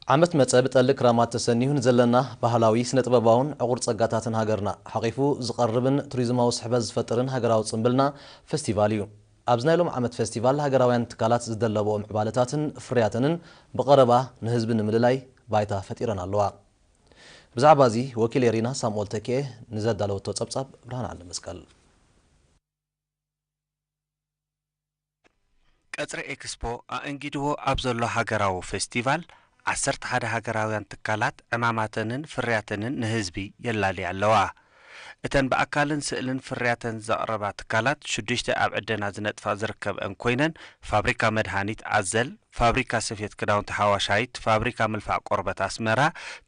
ዓመት መጸ ብጠሊ ክራማት ተሰኒዩ ንዘለና ባህላዊ፣ ስነ-ጥበባውን ዕቑር ጸጋታትን ሃገርና ሓቒፉ ዝቐርብን ቱሪዝማዊ ስሕበት ዝፈጥርን ሃገራዊ ጽምብልና ፈስቲቫል እዩ። ኣብዚ ናይ ሎም ዓመት ፈስቲቫል ሃገራውያን ትካላት ዝደለብኦ ምዕባለታትን ፍርያተንን ብቐረባ ንህዝቢ ንምልላይ ባይታ ፈጢረን ኣለዋ። ብዛዕባ እዚ ወኪል ኤሪና ሳሙኤል ተኪኤ ንዘዳለወቶ ጸብጻብ ብርሃን ዓንደመስቀል። ቀጽሪ ኤክስፖ ኣእንጊድዎ ኣብ ዘሎ ሃገራዊ ፌስቲቫል፣ ዓሰርተ ሓደ ሃገራውያን ትካላት ዕማማተንን ፍርያተንን ንህዝቢ የላልያ ኣለዋ። እተን ብኣካልን ስእልን ፍርያተን ዘቕረባ ትካላት፣ ሽዱሽተ ኣብ ዕደና ዝነጥፋ ዝርከብአን ኮይነን፣ ፋብሪካ መድሃኒት ኣዘል፣ ፋብሪካ ስፌት ክዳውንቲ ሓዋሻይት፣ ፋብሪካ ምልፋዕ ቆርበት ኣስመራ፣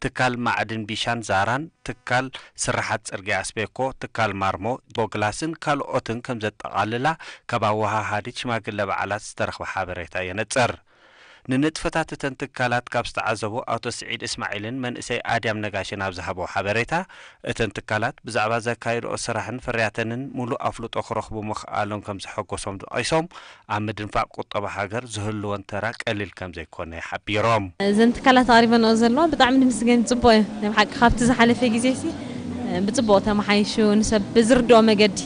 ትካል ማዕድን ቢሻን ዛራን፣ ትካል ስርሓት ጽርግያ ኣስቤኮ፣ ትካል ማርሞ ቦግላስን ካልኦትን ከም ዘጠቓልላ ካብ ኣወሃሃዲት ሽማግለ በዓላት ዝተረኽበ ሓበሬታ የነጽር። ንንጥፈታት እተን ትካላት ካብ ዝተዓዘቡ ኣቶ ስዒድ እስማዒልን መንእሰይ ኣድያም ነጋሽን ኣብ ዝሃቦ ሓበሬታ፣ እተን ትካላት ብዛዕባ ዘካየድኦ ስራሕን ፍርያተንን ሙሉእ ኣፍልጦ ክረኽቡ ምኽኣሎም ከም ዘሐጎሶም ጠቒሶም፣ ኣብ ምድንፋዕ ቁጠባ ሃገር ዝህልወን ተራ ቀሊል ከም ዘይኮነ ሓቢሮም። እዘን ትካላት ኣቕሪበንኦ ዘለዋ ብጣዕሚ ንምስገን፣ ጽቡቕ እዩ። ናይ ብሓቂ ካብቲ ዝሓለፈ ግዜ ሲ ብጽቡቕ ተመሓይሹ፣ ንሰብ ብዝርድኦ መገዲ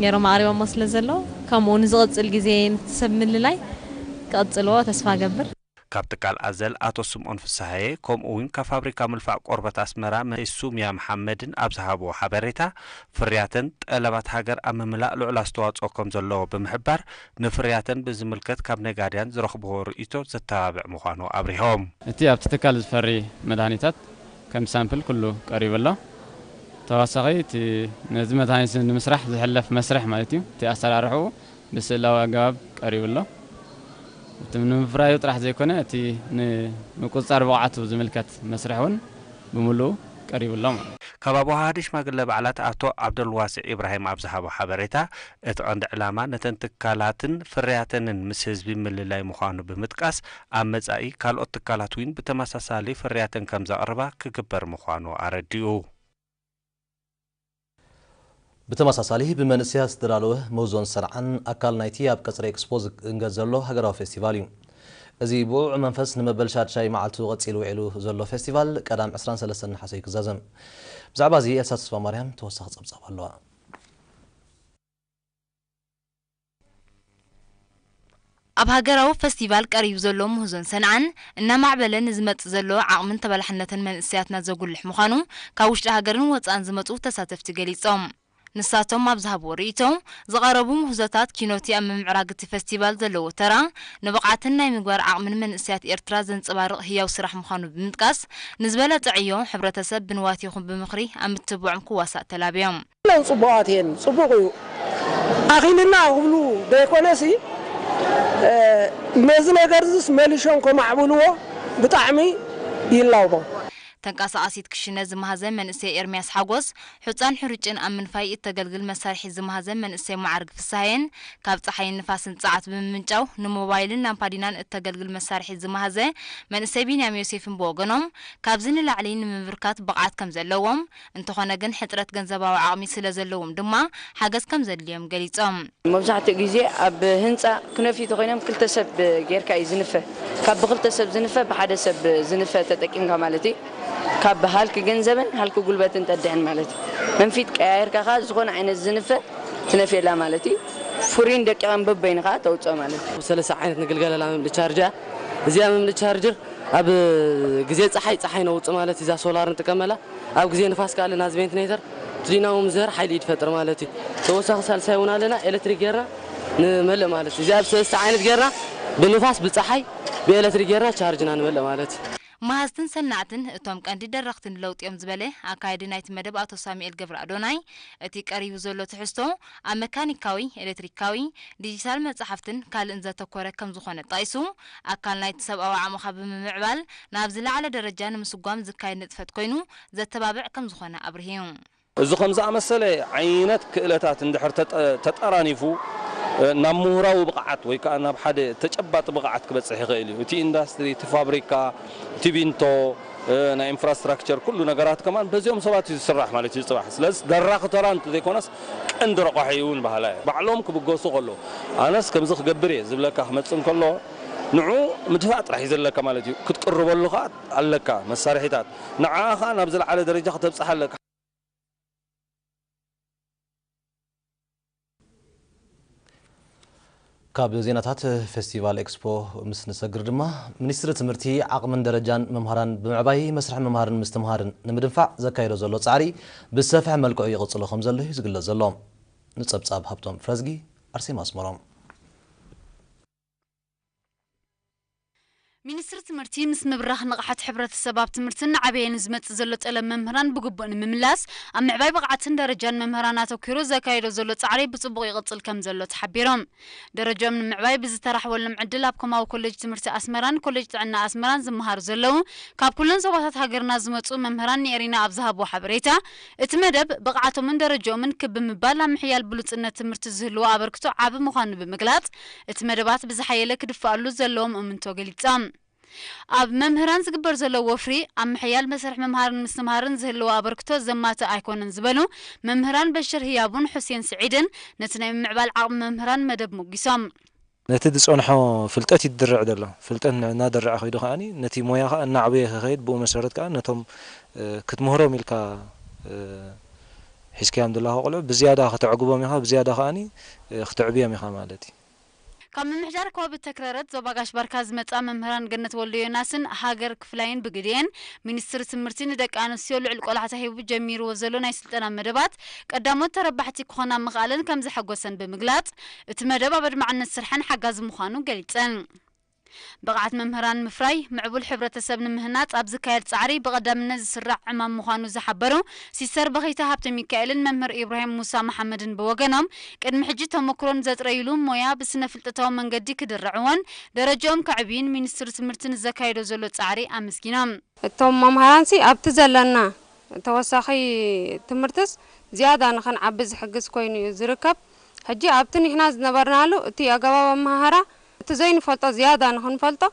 ገይሮም ኣቕሪቦሞ ስለ ዘለዉ፣ ከምኡ ንዝቕጽል ግዜ ነቲ ሰብ ምልላይ ክቕጽልዎ ተስፋ ገብር። ካብ ትካል ኣዘል ኣቶ ስምኦን ፍስሃየ፣ ከምኡ እውን ካብ ፋብሪካ ምልፋዕ ቆርበት ኣስመራ መ-፣ ሱምያ መሓመድን ኣብ ዝሃብዎ ሓበሬታ፣ ፍርያተን ጠለባት ሃገር ኣብ ምምላእ ልዑል ኣስተዋጽኦ ከም ዘለዎ ብምሕባር፣ ንፍርያተን ብዝምልከት ካብ ነጋድያን ዝረኽብዎ ርእይቶ ዘተባብዕ ምዃኑ ኣብሪሆም። እቲ ኣብቲ ትካል ዝፈሪ መድሃኒታት ከም ሳምፕል ኩሉ ቀሪቡ ኣሎ። ተዋሳኺ እቲ ነዚ መድሃኒት ንምስራሕ ዝሕለፍ መስርሕ ማለት እዩ። እቲ ኣሰራርሕኡ ብስእላዊ ኣገባብ ቀሪቡ ኣሎ። እቲ ንምፍራዩ ጥራሕ ዘይኮነ፣ እቲ ንምቁጽጻር ብቕዓቱ ዝምልከት መስርሕ እውን ብምሉኡ ቀሪቡ ኣሎ ማለት እዩ። ካብ ኣወሃሃዲ ሽማግለ በዓላት ኣቶ ዓብደልዋስዕ ኢብራሂም ኣብ ዝሃቦ ሓበሬታ፣ እቲ ቀንዲ ዕላማ ነተን ትካላትን ፍርያተንን ምስ ህዝቢ ምልላይ ምዃኑ ብምጥቃስ፣ ኣብ መጻኢ ካልኦት ትካላት እውን ብተመሳሳሊ ፍርያተን ከም ዘቕርባ ክግበር ምዃኑ ኣረዲኡ። ብተመሳሳሊ፣ ብመንእሰያት ዝተዳለወ ምህዞን ሰንዓን ኣካል ናይቲ ኣብ ቀጽሪ ኤክስፖ ዝእንገድ ዘሎ ሃገራዊ ፌስቲቫል እዩ። እዚ ብውዑዕ መንፈስ ንመበል ሻድሻይ መዓልቱ ቀጺሉ ውዒሉ ዘሎ ፌስቲቫል ቀዳም ዕስራን ሰለስተን ነሓሰ እዩ ክዛዘም። ብዛዕባ እዚ ኤልሳ ተስፋማርያም ተወሳኺ ጸብጻብ ኣለዋ። ኣብ ሃገራዊ ፈስቲቫል ቀሪቡ ዘሎ ምህዞን ሰንዓን፣ እናማዕበለ ንዝመጽእ ዘሎ ዓቕምን ተበላሕነትን መንእሰያትና ዘጉልሕ ምዃኑ፣ ካብ ውሽጢ ሃገርን ወጻእን ዝመጹ ተሳተፍቲ ገሊጾም። ንሳቶም ኣብ ዝሃብዎ ርእይቶ፣ ዝቐረቡ ምህዞታት ኪኖቲ ኣብ ምምዕራግ እቲ ፈስቲቫል ዘለዎ ተራ፣ ንብቕዓትን ናይ ምግባር ዓቕምን መንእሰያት ኤርትራ ዘንጸባርቕ ህያው ስራሕ ምዃኑ ብምጥቃስ፣ ንዝበለጸ ዕዮ ሕብረተሰብ ብንዋት ይኹን ብምኽሪ ኣብ ምትብባዖም ክዋሳእ ተላብዮም። ኩለን ጽቡቓት እየን፣ ጽቡቕ እዩ። ኣኺልና ክብሉ ዘይኮነሲ፣ እ፣ ነዚ ነገር እዚስ መሊሾም ከማዕብልዎ ብጣዕሚ ይላቦ። ተንቀሳቓሲት ክሽነ ዝመሃዘ መንእሰይ ኤርምያስ ሓጎስ፣ ሑጻን ሕሩጭን ኣብ ምንፋይ እተገልግል መሳርሒ ዝመሃዘ መንእሰይ መዓርግ ፍስሃየን፣ ካብ ጸሓይን ንፋስን ጸዓት ብምምንጫው ንሞባይልን ላምፓዲናን እተገልግል መሳርሒ ዝመሃዘ መንእሰይ ቢንያም ዮሴፍን ብወገኖም፣ ካብዚ ንላዕሊ ንምብርካት ብቕዓት ከም ዘለዎም፣ እንተኾነ ግን ሕጽረት ገንዘባዊ ዓቕሚ ስለ ዘለዎም ድማ ሓገዝ ከም ዘድልዮም ገሊጾም። መብዛሕትኡ ግዜ ኣብ ህንጻ ክነፍዩ ተኾይኖም ክልተ ሰብ ጌርካ እዩ ዝንፈ። ካብ ብክልተ ሰብ ዝንፈ ብሓደ ሰብ ዝንፈ ተጠቂምካ ማለት እዩ። ካብ ሃልኪ ገንዘብን ሃልኪ ጉልበትን ጠድሕን ማለት እዩ። መንፊት ቀያየርካ ከኣ ዝኾነ ዓይነት ዝንፈ ትነፍየላ ማለት እዩ። ፍሪን ደቂቓን በበይንኻ ተውፅኦ ማለት እዩ። ሰለስተ ዓይነት ንግልገለላ መምልእ ቻርጅ እያ። እዚኣ መምልእ ቻርጀር ኣብ ግዜ ፀሓይ፣ ፀሓይ ነውፅእ ማለት እዛ ሶላር ንጥቀመላ። ኣብ ግዜ ንፋስ ከኣ ኣለና፣ እዚ ቬንቲሌተር፣ እቲ ዲናሞ ምዝህር ሓይሊ እዩ ትፈጥር ማለት እዩ። ተወሳኺ ሳልሳይ እውን ኣለና፣ ኤሌክትሪክ ጌርና ንመልእ ማለት እዩ። እዚ ኣብ ሰለስተ ዓይነት ጌርና፣ ብንፋስ፣ ብፀሓይ፣ ብኤሌክትሪክ ጌርና ቻርጅና ንመልእ ማለት እዩ። መሃዝትን ሰናዕትን እቶም ቀንዲ ደረኽቲ ንለውጢ እዮም ዝበለ ኣካያዲ ናይቲ መደብ ኣቶ ሳሙኤል ገብረ ኣዶናይ፣ እቲ ቀሪቡ ዘሎ ትሕዝቶ ኣብ መካኒካዊ፣ ኤሌክትሪካዊ፣ ዲጂታል መጻሕፍትን ካልእን ዘተኮረ ከም ዝኾነ ጠቒሱ፣ ኣካል ናይቲ ሰብኣዊ ዓቕምኻ ብምምዕባል ናብ ዝለዓለ ደረጃ ንምስጓም ዝካየድ ንጥፈት ኮይኑ ዘተባብዕ ከም ዝኾነ ኣብርሂ። እዚ ከም ዝኣመሰለ ዓይነት ክእለታት እንድሕር ተጠ-፣ ተጠራኒፉ፣ እ፣ ናብ ምሁራዊ ብቕዓት ወይ ከኣ ናብ ሓደ ተጨባጢ ብቕዓት ክበጽሕ ይኽእል እዩ። እቲ ኢንዳስትሪ፣ እቲ ፋብሪካ፣ እቲ ቢንቶ፣ እ፣ ናይ ኢንፍራስትራክቸር፣ ኩሉ ነገራት ከማን በዚኦም ሰባት እዩ ዝስራሕ ማለት እዩ ጽባሕ። ስለዚ ደራኺ ተራ እንተዘይኮነስ ቀንዲ ረቋሒ እውን በሃላይ እየ። ባዕሎም ክብገሱ ከለዉ፣ ኣነስ ከምዚ ክገብር እየ ዝብለካ ክመጽእ እንከሎ፣ ንዑ ምድፋእ ጥራሕ እዩ ዘለካ ማለት እዩ። ክትቅርበሉ ኸኣ ኣለካ መሳርሒታት። ንዓኻ ናብ ዝለዓለ ደረጃ ክተብጽሓ ኣለካ። ካብ ዜናታት ፌስቲቫል ኤክስፖ ምስ ንሰግር ድማ፣ ሚኒስትሪ ትምህርቲ ዓቕምን ደረጃን መምሃራን ብምዕባይ መስርሕ ምምሃርን ምስትምሃርን ንምድንፋዕ ዘካየዶ ዘሎ ጻዕሪ ብዝሰፍሐ መልክዑ ይቕጽሎ ከም ዘሎ እዩ ዝግለጽ ዘሎ። ንጸብጻብ ሃብቶም ፍረዝጊ፣ ኣርሴማ ኣስመሮም። ሚኒስትሪ ትምህርቲ ምስ ምብራኽ ንቕሓት ሕብረተሰብ ኣብ ትምህርትን ንዓበየን ዝመጽእ ዘሎ ጠለብ መምህራን ብግቡእ ንምምላስ ኣብ ምዕባይ ብቕዓትን ደረጃን መምህራን ኣተኲሩ ዘካየዶ ዘሎ ጻዕሪ ብጽቡቕ ይቕጽል ከም ዘሎ ተሓቢሮም። ደረጃኦም ንምዕባይ ብዝተራሕወሎም ዕድል ኣብ ኮማዊ ኮሌጅ ትምህርቲ ኣስመራን ኮሌጅ ጥዕና ኣስመራን ዝመሃሩ ዘለዉ ካብ ኩለን ዞባታት ሃገርና ዝመጹ መምህራን ንኤሪና ኣብ ዝሃብዎ ሓበሬታ፣ እቲ መደብ ብቕዓቶምን ደረጃኦምን ክብ ብምባል ኣብ ምሕያል ብሉጽነት ትምህርቲ ዝህልዎ ኣበርክቶ ዓቢ ምዃኑ ብምግላጽ፣ እቲ መደባት ብዝሓየለ ክድፈኣሉ ዘለዎም እምንቶ ገሊጾም። ኣብ መምህራን ዝግበር ዘሎ ወፍሪ ኣብ ምሕያል መስርሕ ምምሃርን ምስትምሃርን ዝህልዎ ኣበርክቶ ዘማትእ ኣይኮነን ዝበሉ መምህራን በሽር ህያቡን ሑሴን ስዒድን ነቲ ናይ ምምዕባል ዓቕሚ መምህራን መደብ ሞጊሶም። ነቲ ዝጸንሖ ፍልጠት ይድርዕ ዘሎ። ፍልጠት እናደረዐ ከይዱ ከኣኒ ነቲ ሞያ ከኣ እናዕበየ ክኸይድ ብኡ መሰረት ከኣ ነቶም ክትምህሮም ኢልካ ሒዝካዮም ዘለኻ ቆልዑ ብዝያዳ ከተዕግቦም ኢኻ፣ ብዝያዳ ከኣኒ ክተዕብዮም ኢኻ ማለት እዩ። ካብ ምምሕዳር ከባቢ ተክረረት ዞባ ጋሽ ባርካ ዝመጻ መምህራን ገነት ወልደ ዮናስን ሃገር ክፍላይን ብግዲኤን፣ ሚኒስትሪ ትምህርቲ ንደቂ ኣንስትዮ ልዑል ቆላሕታ ሂቡ ጀሚርዎ ዘሎ ናይ ስልጠና መደባት ቀዳሞት ተረባሕቲ ክኾና ምኽኣለን ከም ዘሐጎሰን ብምግላጽ፣ እቲ መደብ ኣብ ኣድማዕነት ስርሐን ሓጋዚ ምዃኑ ገሊጸን። ብቕዓት መምህራን ምፍራይ፣ ምዕቡል ሕብረተሰብ ንምህናጽ ኣብ ዝካየድ ጻዕሪ ብቐዳምነት ዝስራዕ ዕማም ምዃኑ ዝሓበሩ ሲስተር በኺተ ሃብተ ሚካኤልን መምህር ኢብራሂም ሙሳ መሓመድን ብወገኖም፣ ቅድሚ ሕጂ ተመክሮን ዘጥረይሉ ሞያ ብስነ ፍልጠታዊ መንገዲ ክድርዕዎን ደረጃኦም ከዕብዩን ሚኒስትሪ ትምህርቲ ንዘካየዶ ዘሎ ጻዕሪ ኣመስጊኖም። እቶም መምሃራንሲ ኣብቲ ዘለና ተወሳኺ ትምህርትስ ዝያዳ ንኽንዓቢ ዝሕግዝ ኮይኑ እዩ ዝርከብ። ሕጂ ኣብቲ ንሕና ዝነበርናሉ እቲ ኣገባብ ኣመሃህራ እቲ ዘይንፈልጦ ዝያዳ ንኽንፈልጦ፣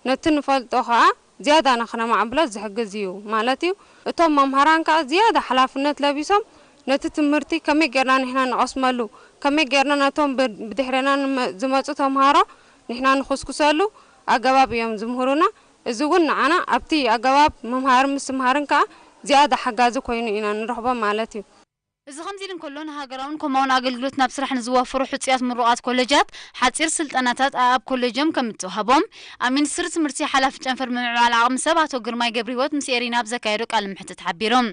ነቲ ንፈልጦ ኸኣ ዝያዳ ንኽነማዕብሎ ዝሕግዝ እዩ ማለት እዩ። እቶም መምሃራን ከኣ ዝያዳ ሓላፍነት ለቢሶም ነቲ ትምህርቲ ከመይ ጌርና ንሕና ንቐስመሉ፣ ከመይ ጌርና ነቶም ብ-፣ ብድሕሬና ንመ-፣ ዝመጹ ተምሃሮ ንሕና ንኹስኩሰሉ ኣገባብ እዮም ዝምህሩና። እዚ እውን ንዓና ኣብቲ ኣገባብ ምምሃርን ምስትምሃርን ከኣ ዝያዳ ሓጋዚ ኮይኑ ኢና ንረኽቦ ማለት እዩ። እዚ ከምዚ ኢሉ እንከሎ፣ ንሃገራውን ኮማውን ኣገልግሎት ናብ ስራሕ ንዝዋፈሩ ሕጹያት ምሩቓት ኮለጃት ሓጺር ስልጠናታት ኣኣብ ኮለጆም ከም እተዋህቦም ኣብ ሚኒስትሪ ትምህርቲ ሓላፊ ጨንፈር ምምዕባል ዓቕሚ ሰብ ኣቶ ግርማይ ገብረህይወት ምስ ኤሪና ኣብ ዘካየዶ ቃለ መሕትት ሓቢሮም።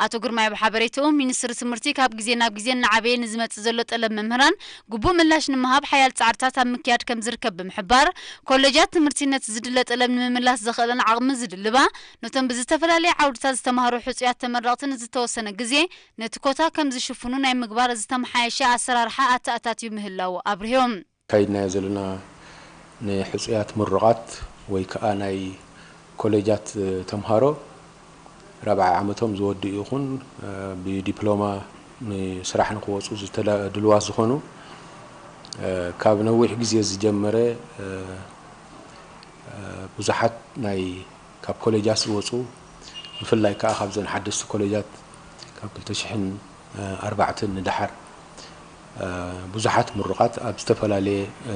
ኣቶ ግርማይ ኣብ ሓበሬትኡ፣ ሚኒስትሪ ትምህርቲ ካብ ግዜ ናብ ግዜ እናዓበየ ንዝመጽእ ዘሎ ጠለብ መምህራን ግቡእ ምላሽ ንምሃብ ሓያል ጻዕርታት ኣብ ምክያድ ከም ዝርከብ ብምሕባር፣ ኮለጃት ትምህርቲ ነቲ ዝድለ ጠለብ ንምምላስ ዘኽእለን ዓቕሚ ዝድልባ፣ ነቶም ብዝተፈላለየ ዓውድታት ዝተማህሩ ሕጹያት ተመረቕቲ ንዝተወሰነ ግዜ ነቲ ኮታ ከም ዝሽፍኑ ናይ ምግባር ዝተመሓየሸ ኣሰራርሓ ኣተኣታትዩ ምህላዉ ኣብሪሆም። ካይድናዮ ዘለና ንሕጹያት ምሩቓት ወይ ከኣ ናይ ኮሌጃት ተምሃሮ ራብዓይ ዓመቶም ዝወድኡ ይኹን ብዲፕሎማ ንስራሕ ንክወጹ ዝተለ-፣ ድልዋት ዝኾኑ ካብ ነዊሕ ግዜ ዝጀመረ ብዙሓት ናይ ካብ ኮሌጃት ዝወጹ፣ ብፍላይ ከኣ ካብዘን ሓደስቲ ኮሌጃት ካብ ክልተ ሽሕን ኣርባዕተን ንደሓር፣ እ፣ ብዙሓት ምሩቓት ኣብ ዝተፈላለየ፣ እ፣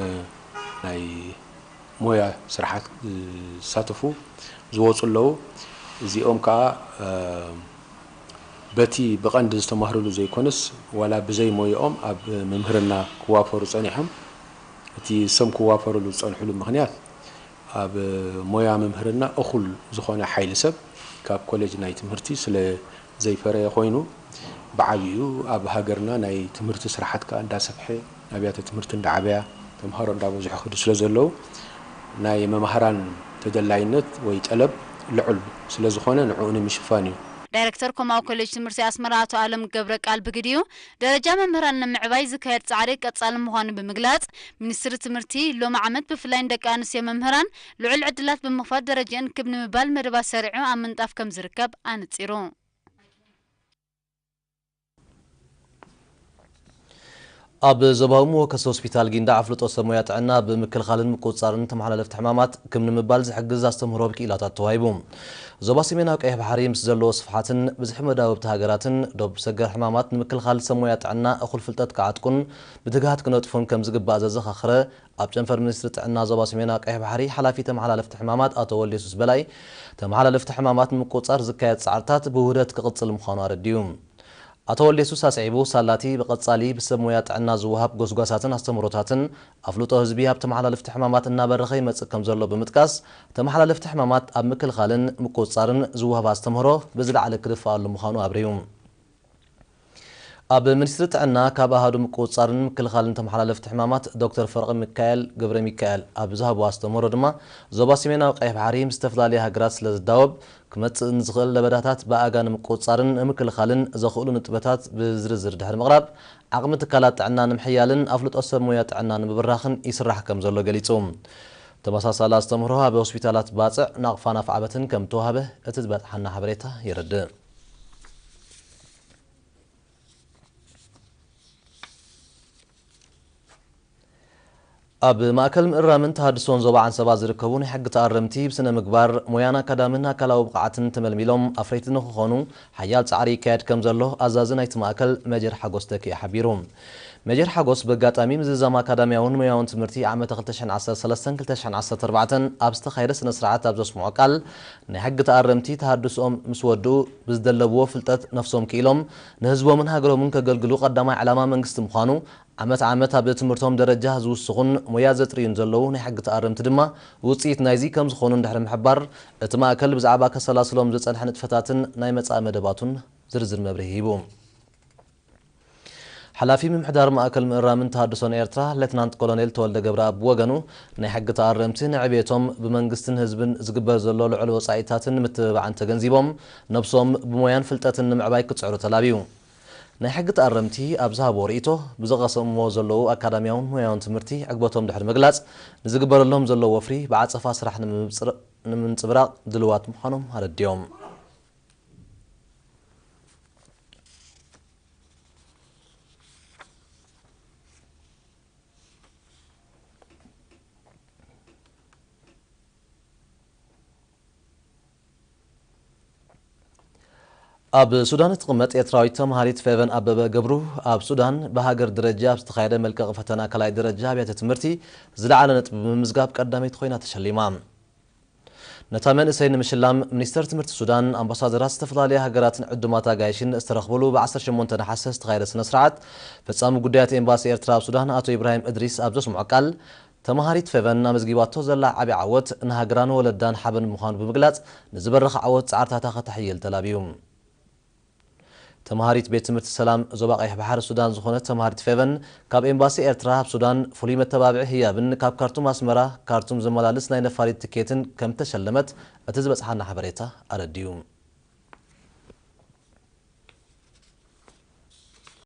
ናይ ሞያ ስራሓት ዝሳተፉ ዝወጹ ኣለዉ። እዚኦም ከኣ፣ እ፣ በቲ ብቐንዲ ዝተማህርሉ ዘይኮነስ፣ ዋላ ብዘይ ሞያኦም ኣብ ምምህርና ክዋፈሩ ጸኒሖም። እቲ እሶም ክዋፈሩሉ ዝጸንሕሉ ምኽንያት፣ ኣብ ሞያ ምምህርና እኹል ዝኾነ ሓይሊ ሰብ ካብ ኮሌጅ ናይ ትምህርቲ ስለ ዘይፈረየ ኮይኑ፣ ብዓቢኡ ኣብ ሃገርና ናይ ትምህርቲ ስራሓት ከኣ እንዳሰፍሐ፣ ኣብያተ ትምህርቲ እንዳዓበያ፣ ተምሃሮ እንዳበዝሑ ክዱ ስለ ዘለዉ፣ ናይ መማህራን ተደላይነት ወይ ጠለብ ልዑል ስለ ዝኾነ፣ ንዕኡ ንምሽፋን እዩ። ዳይሬክተር ኮማዊ ኮሌጅ ትምህርቲ ኣስመራ ኣቶ ኣለም ገብረ ቃል ብግዲኡ፣ ደረጃ መምህራን ንምዕባይ ዝካየድ ጻዕሪ ቀጻሊ ምዃኑ ብምግላጽ፣ ሚኒስትሪ ትምህርቲ ሎሚ ዓመት ብፍላይ ንደቂ ኣንስትዮ መምህራን ልዑል ዕድላት ብምኽፋት ደረጃን ክብ ንምባል መደባት ሰሪዑ ኣብ ምንጣፍ ከም ዝርከብ ኣነጺሩ። ኣብ ዞባዊ መወከሲ ሆስፒታል ጊንዳዕ ኣፍልጦ ሰብ ሞያ ጥዕና ብምክልኻልን ምቁጽጻርን ተመሓላለፍቲ ሕማማት ክም ንምባል ዝሕግዝ ኣስተምህሮ ብክኢላታት ተዋሂቡ። ዞባ ሰሜናዊ ቀይሕ ባሕሪ ምስ ዘለዎ ስፍሓትን ብዝሒ መዳውብቲ ሃገራትን ዶብ ሰገር ሕማማት ንምክልኻል ሰብ ሞያ ጥዕና እኹል ፍልጠት ክዓጥቁን ብትግሃት ክነጥፉን ከም ዝግባእ ዘዘኻኽረ ኣብ ጨንፈር ሚኒስትሪ ጥዕና ዞባ ሰሜናዊ ቀይሕ ባሕሪ ሓላፊ ተመሓላለፍቲ ሕማማት ኣቶ ወልደየሱስ በላይ፣ ተመሓላለፍቲ ሕማማት ንምቁጽጻር ዝካየድ ጻዕርታት ብውህደት ክቕጽል ምዃኑ ኣረዲኡ። ኣቶ ወልደየሱስ ኣስዒቡ፣ ሳላቲ ብቐጻሊ ብሰብ ሞያ ጥዕና ዝወሃብ ጎስጓሳትን ኣስተምህሮታትን ኣፍልጦ ህዝቢ ኣብ ተመሓላለፍቲ ሕማማት እናበረኸ ይመጽእ ከም ዘሎ ብምጥቃስ፣ ተመሓላለፍቲ ሕማማት ኣብ ምክልኻልን ምቁጽጻርን ዝወሃብ ኣስተምህሮ ብዝለዓለ ክድፈኣሉ ምዃኑ ኣብሪሁ። ኣብ ሚኒስትሪ ጥዕና ካብ ኣሃዱ ምቁጽጻርን ምክልኻልን ተመሓላለፍቲ ሕማማት ዶክተር ፈርቂ ሚካኤል ገብረ ሚካኤል ኣብ ዝሃብዎ ኣስተምህሮ ድማ፣ ዞባ ሰሜናዊ ቀይሕ ባሕሪ ምስ ዝተፈላለዩ ሃገራት ስለ ዝዳወብ፣ ክመጽእ ንዝኽእል ለበዳታት ብኣጋ ንምቁጽጻርን ንምክልኻልን ዘኽእሉ ንጥበታት ብዝርዝር ድሕሪ ምቕራብ፣ ዓቕሚ ትካላት ጥዕና ንምሕያልን ኣፍልጦ ሰብ ሞያ ጥዕና ንምብራኽን ይስራሕ ከም ዘሎ ገሊጹ። ተመሳሳሊ ኣስተምህሮ ኣብ ሆስፒታላት ባጽዕ፣ ናቕፋን ኣፍዓበትን ከም ተዋህበ እቲ ዝበጽሓና ሓበሬታ የረድእ። ኣብ ማእከል ምእራምን ተሃድሶን ዞባ ዓንሰባ ዝርከቡ ናይ ሕጊ ተኣረምቲ ብስነ ምግባር፣ ሞያን ኣካዳምን ኣካላዊ ብቕዓትን ተመልሚሎም ኣፍረይቲ ንክኾኑ ሓያል ጻዕሪ ይካየድ ከም ዘሎ ኣዛዚ ናይቲ ማእከል ሜጀር ሓጎስ ተኪኤ ሓቢሩ። ሜጀር ሓጎስ በጋጣሚ ምዝዛም ኣካዳሚያውን ሞያውን ትምህርቲ ዓመተ ክልተ ሽሕን ዓሰርተ ሰለስተን ክልተ ሽሕን ዓሰርተ ኣርባዕተን ኣብ ዝተኻየደ ስነ ስርዓት ኣብ ዘስምዖ ቃል፣ ናይ ሕጊ ተኣረምቲ ተሃድሶኦም ምስ ወድኡ ብዝደለብዎ ፍልጠት ነፍሶም ክኢሎም ንህዝቦምን ሃገሮምን ከገልግሉ ቀዳማይ ዕላማ መንግስቲ ምዃኑ፣ ዓመት ዓመት ኣብ ትምህርቶም ደረጃ ዝውስኹን ሞያ ዘጥርዩን ዘለዉ ናይ ሕጊ ተኣረምቲ ድማ ውጽኢት ናይዚ ከም ዝኾኑ እንድሕሪ ምሕባር፣ እቲ ማእከል ብዛዕባ ከሰላስሎም ዝጸንሐ ንጥፈታትን ናይ መጻኢ መደባቱን ዝርዝር መብርሂ ሂቡ። ሓላፊ ምምሕዳር ማእከል ምእራምን ተሃድሶን ኤርትራ ሌትናንት ኮሎኔል ተወልደ ገብረኣብ ብወገኑ፣ ናይ ሕጊ ተኣረምቲ ንዕብየቶም ብመንግስትን ህዝብን ዝግበር ዘሎ ልዑል ወጻኢታትን ምትብባዕን ተገንዚቦም፣ ነብሶም ብሞያን ፍልጠትን ንምዕባይ ክጽዕሩ ተላብዩ። ናይ ሕጊ ተኣረምቲ ኣብ ዝሃብዎ ርእይቶ፣ ብዝቐሰምዎ ዘለዉ ኣካዳሚያውን ሞያውን ትምህርቲ ዕግበቶም ድሕሪ ምግላጽ፣ ንዝግበረሎም ዘሎ ወፍሪ ብዓጸፋ ስራሕ ንምብጽር-፣ ንምንጽብራቕ ድልዋት ምዃኖም ኣረዲኦም። ኣብ ሱዳን እትቕመጥ ኤርትራዊት ተምሃሪት ፌቨን ኣበበ ገብሩ፣ ኣብ ሱዳን ብሃገር ደረጃ ኣብ ዝተኻየደ መልቀቒ ፈተና ካልኣይ ደረጃ ኣብያተ ትምህርቲ ዝለዓለ ነጥቢ ብምምዝጋብ ቀዳመይቲ ኮይና ተሸሊማ። ነታ መንእሰይ ንምሽላም፣ ሚኒስተር ትምህርቲ ሱዳን፣ ኣምባሳደራት ዝተፈላለያ ሃገራትን ዕዱማት ኣጋይሽን ዝተረኽብሉ ብ ዓሰርተ ሸሞንተ ነሓሰ ዝተኻየደ ስነ ስርዓት፣ ፈጻሚ ጉዳያት ኤምባሲ ኤርትራ ኣብ ሱዳን ኣቶ ኢብራሂም እድሪስ ኣብ ዘስምዖ ቃል፣ ተምሃሪት ፌቨን ኣመዝጊባቶ ዘላ ዓቢ ዓወት ንሃገራን ወለዳን ሓበን ምዃኑ ብምግላጽ፣ ንዝበረኸ ዓወት ጻዕርታታ ከተሕይል ተላብዩ። ተምሃሪት ቤት ትምህርቲ ሰላም ዞባ ቀይሕ ባሕሪ ሱዳን ዝኾነት ተምሃሪት ፌቨን፣ ካብ ኤምባሲ ኤርትራ ኣብ ሱዳን ፍሉይ መተባብዒ ህያብን ካብ ካርቱም ኣስመራ ካርቱም ዘመላልስ ናይ ነፋሪት ትኬትን ከም ተሸለመት እቲ ዝበጽሓና ሓበሬታ ኣረዲኡ።